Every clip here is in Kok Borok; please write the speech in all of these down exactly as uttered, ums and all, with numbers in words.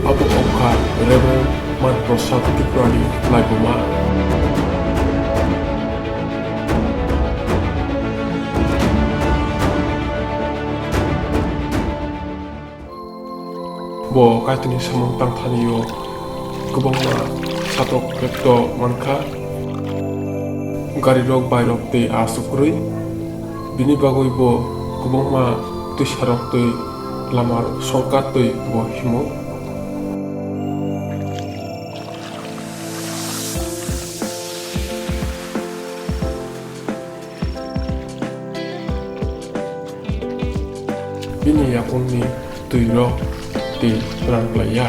Abo wngkha Reverend Manprasad Tripurani laibuma. Bo Kaitorni samung tangthani-o kwbangma satok kekto mankha. Garirok, bairok tei aswk kwrwi. Bini bagwi bo kwbangma twisarok tei lama songkar tei bo himo. Bini yakungni twirok tei rang klaiya.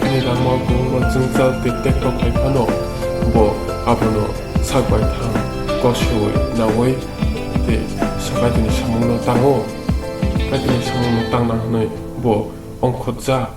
Bini langmao kwbangma jwngjal tei tektok hai phano bo abono sak baithang kosoi naui tei Kaitorni samungno tango. Kaitorni samungno tangna hwnwi bo ongkhorjak.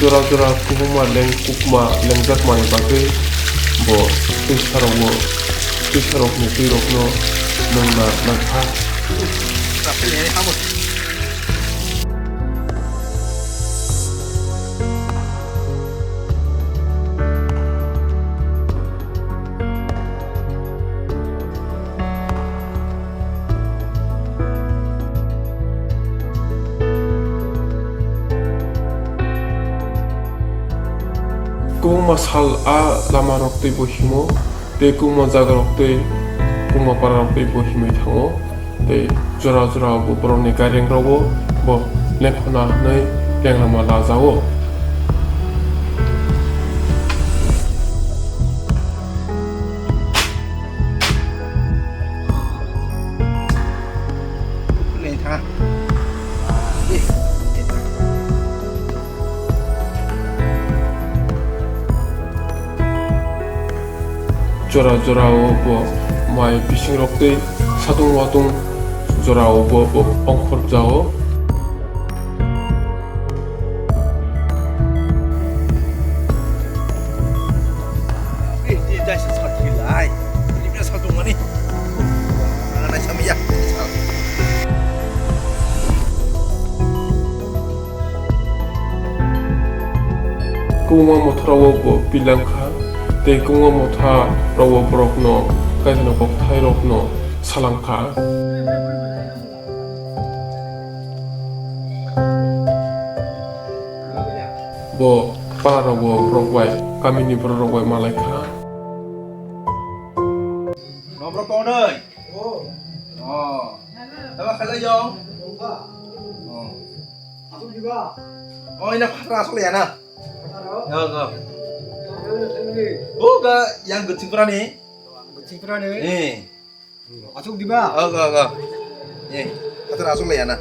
Jora jora kwbangma lengkukma lengjakmani bagwi bo twisarokno, twisarokni twirokno nungna nangkha. Kwbangma sal a lamarok tei bo himo, tei kwbangma jagarok tei kwbangma pararok tei bo himwi thango. Tei jora jora bo borokni gairengrokbo bo lengkhorna hwnwi lenglama lajao. Jora jorao bo mai bisingrok tei satung watung jorao bo, bo ongkhorjao. Kwbangma motha rogo bo pilang kha, tei kwbangma motha rogo borokno Kaitorni kokthai rokno salang kha. Bo para rogo borok bai, kamini borok rok bai malai kha. Nomor kong doi. Oh. Oh. Tama khala yong. Oh. Asuk diba? Oh, ina phatra asuk ya na. Phatra ro? Yo, go. Yang family. Oh, ga yang gecing pura ni. Gecing pura ni? Eh. Asuk diba? Oh, go, go. Eh, phatra asuk ya na.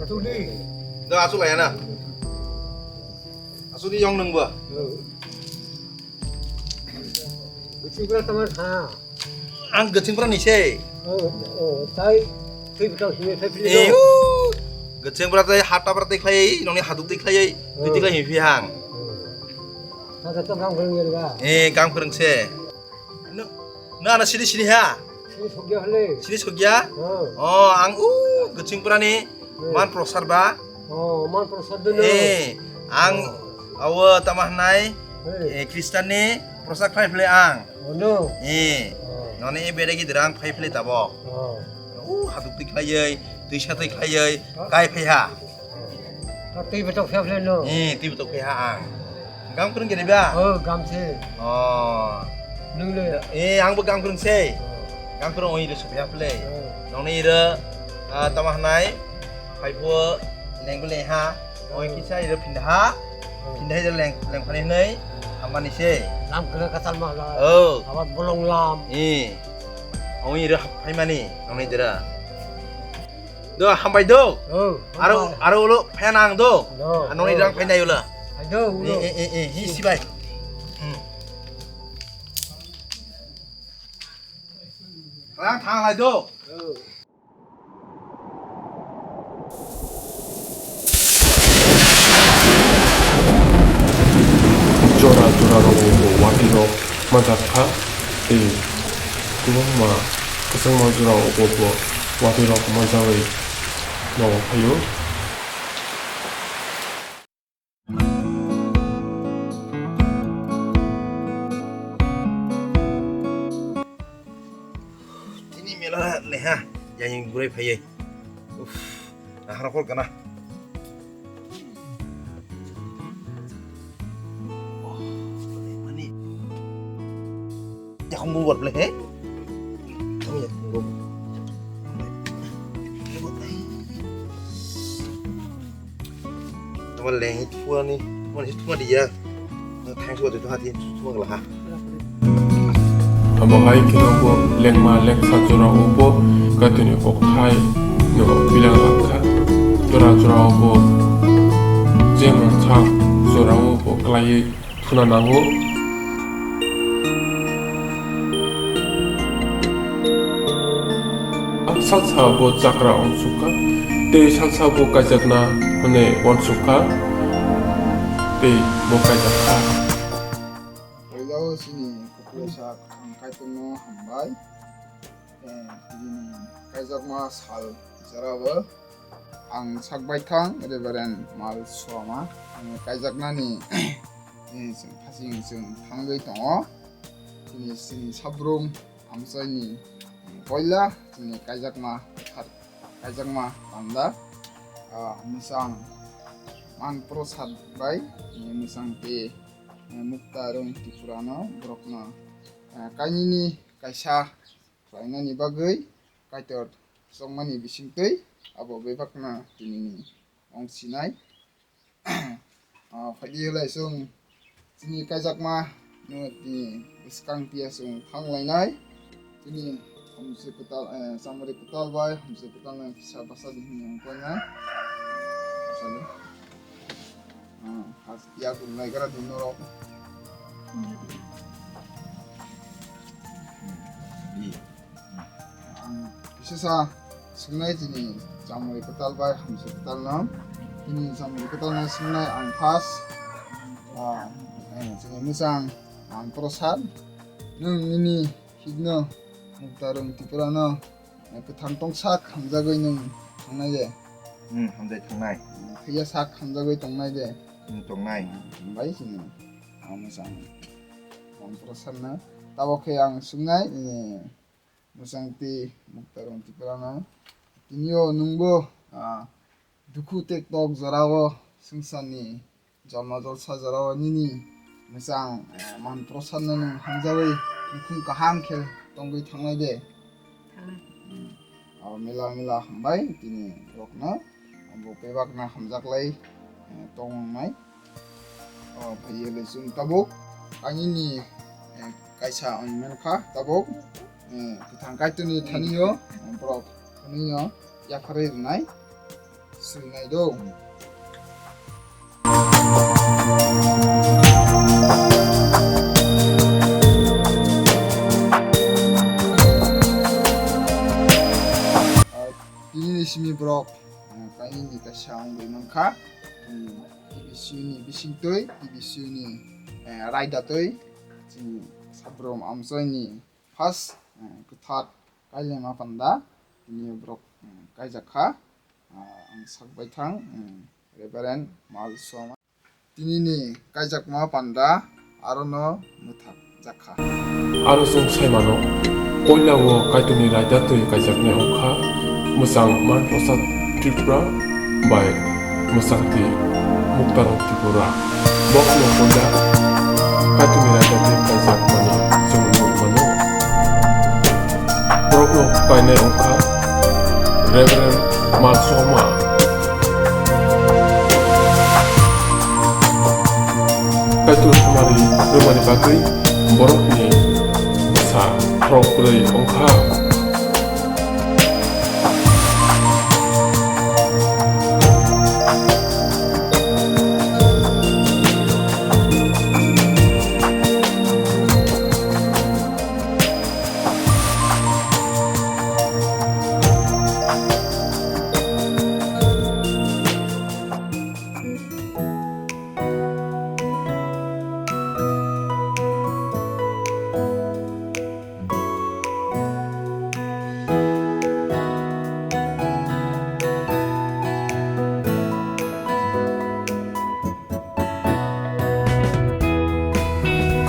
Asuk di. Do asuk laya na. Asuk di yong nung ba. Kuching pura tamar ha. Ang gecing pura ni se. Oh, oh, tai. Tui butang sini, tai pilih. Eh, gecing pura tai hata pura tai khlai, noni haduk tai khlai, tui tai khlai hi hang. Tata to kam kereng ya ba. Eh, kam kereng se. No, no, ana sini sini ha. Sini sokya hale. Sini sokya? Oh. Oh, ang u gecing pura ni man prosar ba. Oh, man prosar de no. Eh, ang awo tama hanai, eh, Kristan ni prosar khlai phle ang. Oh, no. Eh, noni e bere ki derang phai phle tabo. Oh. U haduk tui khlai, tui sa tui khlai, kai phai ha. Twi betok phia phile no. Eh, twi betok phia ang. Gam kurung gini ba? Oh, gam se. Oh. Nung le. Eh, ang bo gam kurung se. Oh. Gam kurung oi le supya phile. Oh. Nong ni ira, ah, tama hanai. Phai phu leng le ha. Oi kisa ira phinda ha. Oh. Phinda ira leng, leng phani nei. Amani se. Lam kena katal ma la. Oh. Abat bolong lam. Eh. Oi ira phai mani. Nong ni dira. Do, hambai do. Oh, aro, hambai. Aro ulo phen ang do. Do. Ano ni rang phen ayo la. Hai do, ulo. Eh, eh, eh, eh, hi sibai. Hmm. Rang thang lai do. Oh. Jora jora rogo bo watwi rok manjak kha, tei kwbangma kwchangma jorao bo watwi rok manjagwi nogo phaio. Tini mela leha, yang yang burai phaiye. Uff, nahar kol kana. Yakung bubur ble he. Kami yakung bubur. Tama leng thua ni, mani thua dia. Thanks what itu hati thua ngala ha. Abo hai khe bo lengma lengsa jora o bo Kaitorni kokthai no bilang langkha. Jora jora o bo je mungsa jora o bo klaiwi thuna nango. Salsa bo chakra onsukha, tei salsa bo kaijakna hwnwi onsukha, tei bo kaijakha. Puila o chini kuplai sak ang Kaitorno hambai. Eh, bini kaijakma sal jora o ang sak baithang Reverend Mal Suama, ani kaijaknani, eh, chwng phasing chwng thangwi tongo. Chini, chini Sabrum amchaini, eh, poila chini kaijakma, kaijakma panda, ah, mwchang man prosad bai, eh, mwchang tei, eh, mukta rong Tripura no borokno, eh, kainwini kaisa khlainani bagwi Kaitor chongmani bisingtwi abo bebakno tinini wng sinai. Ah, phaidi lai chwng chini kaijakma no tini bwskang tiya chwng thang lainai. Tini hamsi kwtal, eh, chamari kwtal bai hamsi kwtal nang kisa basa di hinwi wng painai. Chalo. Ah, has ya kun lai gara dun norok. Ang kisa sa sungnai tini chamari kwtal bai hamsi kwtal no. Tini chamari kwtal no sungnai ang first. Ah, eh, chini mwchang Ang Prasad, nwng nini hikno Muktarung Tripura no, eh, kwthang tongsak hamjagwi nwng thangnai de? Hmm, hamjai thangnai. Hmm, thwiya sak hamjagwi tongnai de? Hmm, tongnai. Hmm, hambai chini. Ang mwchang. Ang Prasad no. Tabok khe ang swngnai, eh, Mwchangtwi Muktarung Tripura no. Tini o nwngbo, ah, dukhu tei tok jorao swngcharni jolma jolsa jorao nini mwchang, eh, Man Prasad no nwng hamjawi nukhung kaham khe tongwi thangnai de? Thangnai. Hmm. O mela mela hambai tini borokno, bo bebakno hamjaklai, eh, tongnai. O phaiye le chwng tabuk kainwini, eh, kaisa wng mankha tabuk, eh, kwthang Kaitorni thani o, eh, borok hwnwi no yapharwi rwnai. Swinai do. Tini ni simi borok, eh, kainwi ni kaisa wngwi mankha. Hmm, T B C ni bisingtwi, T B C ni, eh, raidatwi, chini Sabrom Amchoini first, eh, kwthar kailema panda, tini borok, eh, kaijak kha. Ah, ang sak baithang, hmm, Reverend Mal Soma. Tini ni kaijakma panda aro no mwthak jak kha. Aro chwng sai mano, puila o Kaitorni raida twi kaijaknai wng kha mwchang Man Prasad Tripura bai mwchangtwi Muktarung Tripura. Bokno puila Kaitorni raida twi kaijakmani chwng nugwi mano. Borokno kainai wng kha Reverend Mal Soma. Kaitor hamari rwmani bagwi borokni bwsa khorok bwrwi wng kha.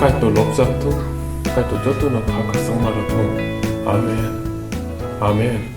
Kaitor lobjak thung, Kaitor jotono kha khasangma rw thung. Amen. Amen.